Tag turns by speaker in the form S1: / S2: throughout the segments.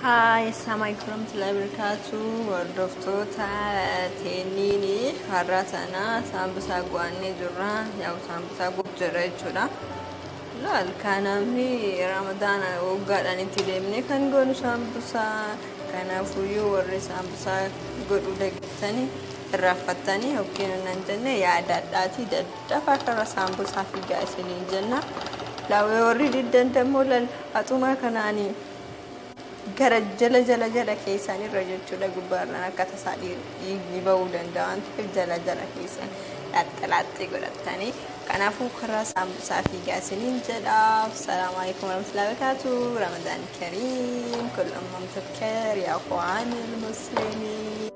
S1: Hi, assalamu warahmatullahi wabarakatuh. Hordoftoota teenniini har'a sana saambusaa go'annee jirra. Yaa'u saambusaa go'u jira jechuudha. Laal kan namni Ramadaana waggaadhaan itti deemnee kan goonu saambusaa. Kanaafuyyuu warri saambusaa godhuu dagattanii irraanfattanii yookiin nan jenne yaadadhaatii daddafaa karra saambusaa fiigaa isiniin jenna. Laawwee warri diddan dammoo lal haxumaa kanaanii gara jala jala jala keessan irra jechuudha, gubbaarraan akka tasaa dhiigni ba'uu danda'a waan ta'eef jala jala keessan laaxxalaaxxee godhattanii. Kanaafuu karaa saambusaa fiigaa isiniin jedha. Salaamu alaikum warahmatullahi wabarakatuh. Ramadaan kariim, kullu aam bikhair yaa ikhwaanil muslimiin.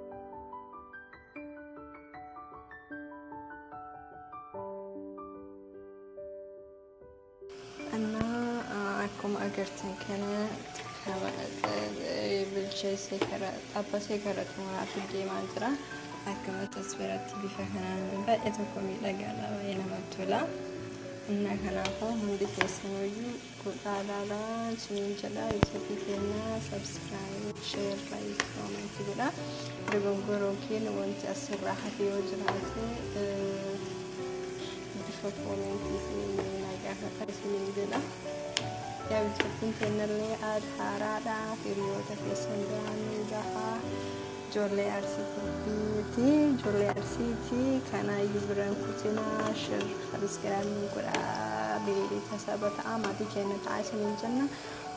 S1: Annaa akkuma agartan kana bilcheessee kara xabbasee gara xumuraatti deemaa jira. Akkamatti as biratti bifa kanaan baay'ee tokko miidhagaadha, baay'ee namatti tola. Innaa kanaafuu hundi keessanuyyuu godhaa ilaalaa isiniin jedha. YouTube keenya subscribe, share, like, comment godha. Dogongoroo keenya wanti asirraa hafe yoo jiraate bifa koomentii isiniin na gaafata isiniin jedha. Yaa YouTubeiin keenyallee aad haaraadha. Hiriyoota keessan biraan nu gahaa. Ijoollee Arsiiti, ijoollee Arsiiti kanaayyuu biraan kutinaa, share, subscribe nu godhaa. Beeksisa ta'a, maatii keenya ta'a isiniin jenna.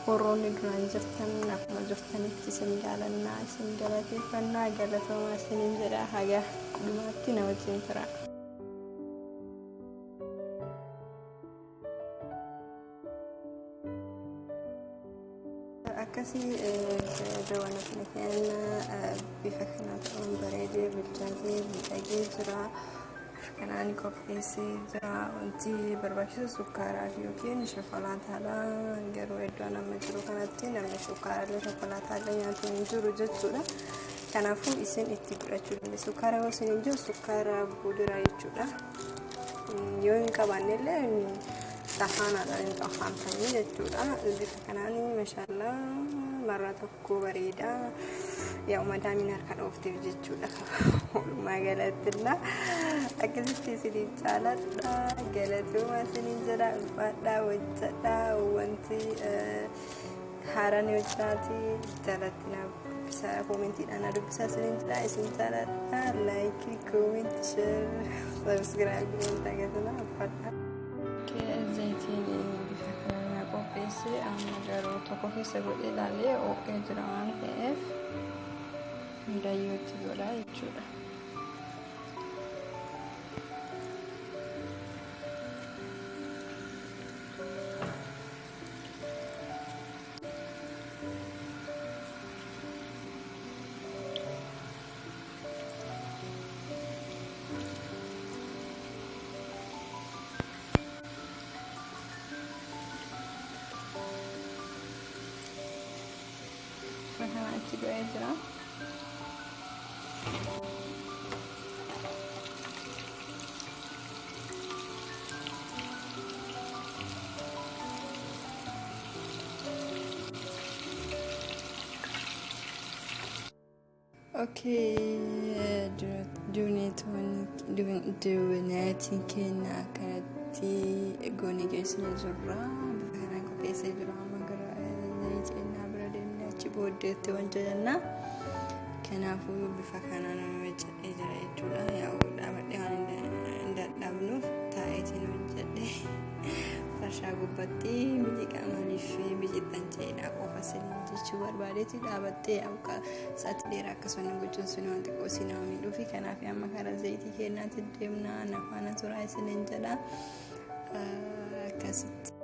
S1: Warroonni duraan jirtan akkuma jirtanitti isin jaalannaa, isin galateeffannaa, galatoomaa isiniin jedha. Haga dhumaatti na wajjin tura. Akkasii daawwannoo keenya bifa kana ta'uun bareedee bilchaatee miidhagee jira. Bifa kanaan qopheessee jira. Wanti barbaachisu sukkaaraa fi yookiin shokolaataadha. Garuu iddoo nama jiru kanatti namni sukkaaraallee shokolaataallee nyaatu hin jiru jechuudha. Kanaafuu isin itti godhachuu dandeessu. Sukkaara yoo isin hin jiru, sukkaara buudiraa jechuudha. Yoo hin qabaanne illee xahaanaadhaan hin xahaantanii jechuudha. Bifa kanaan mashaallaa marra tokko bareeda. Yaa madaamiin harka dhoofteef jechuudha. Walumaa galattilla akkasitti isiniin jaaladha. Galatooma isiniin jedha. Ulfaadhaa, hojjedhaa. Wanti haaraan yoo jiraate jalatti na dubbisaa, koomentiidhaan na dubbisaa isiniin jedha. Isin jaaladha. Like, comment, share, subscribe wanta agarsiisa. Ulfaadhaa. Zayitiin bifa kanaan qopheesse. Amma garuu tokko keessa godhee ilaalee ho'ee jira waan ta'eef hundayyootti godha jechuudha. Bifa kanaan itti godhee jira. Okay, duuneetiin keenya akkanatti goonee geessinee jirra. Bifa kanaan qopheessee jira. Amma gara zayitii bira deemnee achi booddeetti wanta jenna. Kanaafuu bifa kanaan hojjedhee jira jechuudha. Yaa'u dhaabadhee waan hin dadhabnuuf taa'eetiin hojjedhe. Farshaa gubbatti mixiqaa maaliif bicixxan ceedhaa qofa siniin jechuu barbaadeeti dhaabattee yaa'u sa'aatii dheeraa akkasuma gochuun sun waan xiqqoo si nama miidhuufi. Kanaaf amma karaa zayitii keenyaatti deemnaa, na faana turaa isiniin jedha akkasitti.